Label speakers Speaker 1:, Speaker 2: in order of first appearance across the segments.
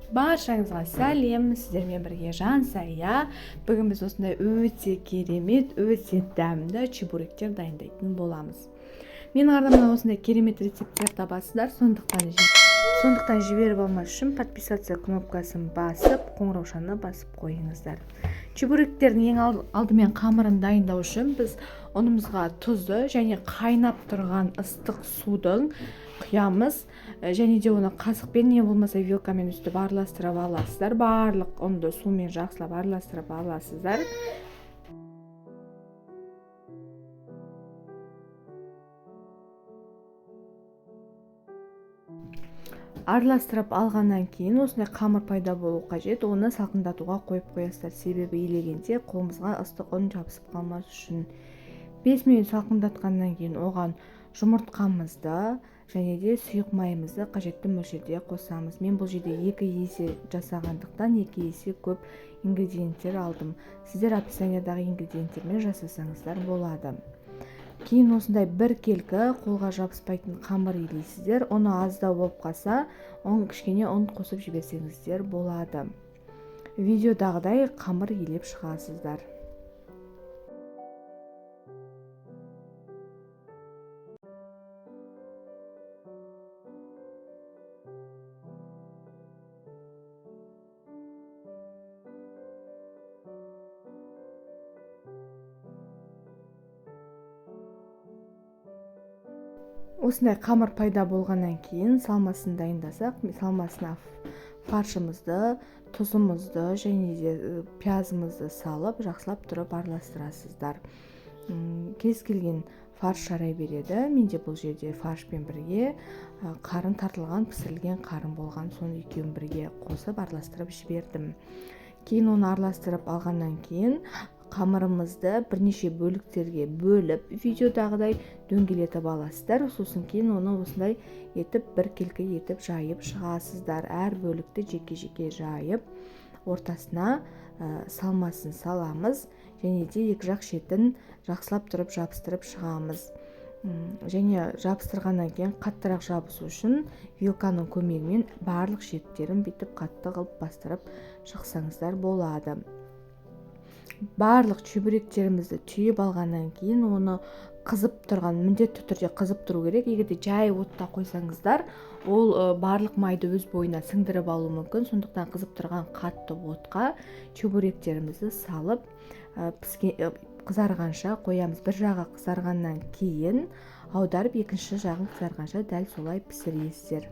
Speaker 1: Баршаңызға сәлем, сіздермен бірге Жансая. Бүгін біз осындай өте керемет, өте дәмді чебуректер дайындайтын боламыз. Менің арнамнан осындай керемет рецепттер табасыздар, сондықтан жіберіп алмас үшін подписаться кнопкасын басып, қоңыраушаны басып қойыңыздар. Чебуректердің ең алдымен қамырын дайындау үшін біз ұнымызға тұзды және қайнап тұрған ыстық судың құямыз, және де оны қасықпен не болмаса вилкамен үстіп араластырып аласыздар. Барлық ұнды сумен жақсылап араластырып аласыздар. Араластырып алғаннан кейін осындай қамыр пайда болу қажет. Оны салқындатуға қойып қоясыздар, себебі илегенде қолымызға ыстық ұн жабысып қалмас үшін. 5 минут салқындатқаннан кейін оған жұмыртқамызды және де сұйық майымызды қажетті мөлшерде қосамыз. Мен бұл жерде 2 есе жасағандықтан 2 есе көп ингредиенттер алдым. Сіздер описаниядағы ингредиенттермен жасасаңыздар болады. Кейін осындай біркелкі қолға жабыспайтын қамыр илейсіздер. Ұны аздау болып қалса, кішкене ұн қосып жіберсеңіздер болады. Видеодағыдай қамыр илеп шығасыздар. Осындай қамыр пайда болғаннан кейін салмасын дайындасақ, салмасына фаршымызды, тұзымызды және де пиязымызды салып, жақсылап тұрып араластырасыздар. Кез келген фарш жарай береді. Менде бұл жерде фаршпен бірге қарын тартылған, пісірілген қарын болған, соны екеуін бірге қосып араластырып жібердім. Кейін оны араластырып алғаннан кейін қамырымызды бірнеше бөліктерге бөліп, видеодағыдай дөңгелетіп аласыздар. Сосын кейін оны осындай етіп біркелкі етіп жайып шығасыздар. Әр бөлікті жеке-жеке жайып, ортасына салмасын саламыз және де екі жақ шетін жақсылап тұрып жабыстырып шығамыз. Және жабыстырғаннан кейін қаттырақ жабысу үшін вилканың көмегімен барлық шеттерін бүйтіп қатты қылып бастырып шықсаңыздар болады. Барлық чебуректерімізді түйіп алғаннан кейін оны қызып тұрған, міндетті түрде қызып тұру керек. Егер де жай отта қойсаңыздар, ол барлық майды өз бойына сіңдіріп алуы мүмкін. Сондықтан қызып тұрған қатты отқа чебуректерімізді салып, қызарғанша қоямыз. Бір жағы қызарғаннан кейін аударып, екінші жағын қызарғанша дәл солай пісіресіздер.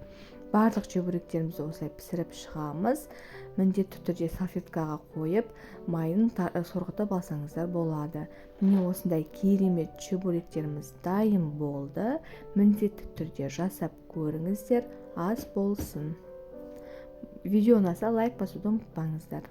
Speaker 1: Барлық чебуректерімізді осылай пісіріп шығамыз. Міндетті түрде салфеткаға қойып, майын сорғытып алсаңыздар болады. Міне осындай керемет чебуректеріміз дайын болды. Міндетті түрде жасап көріңіздер, ас болсын. Видео ұнаса лайк басуды ұмытпаңыздар.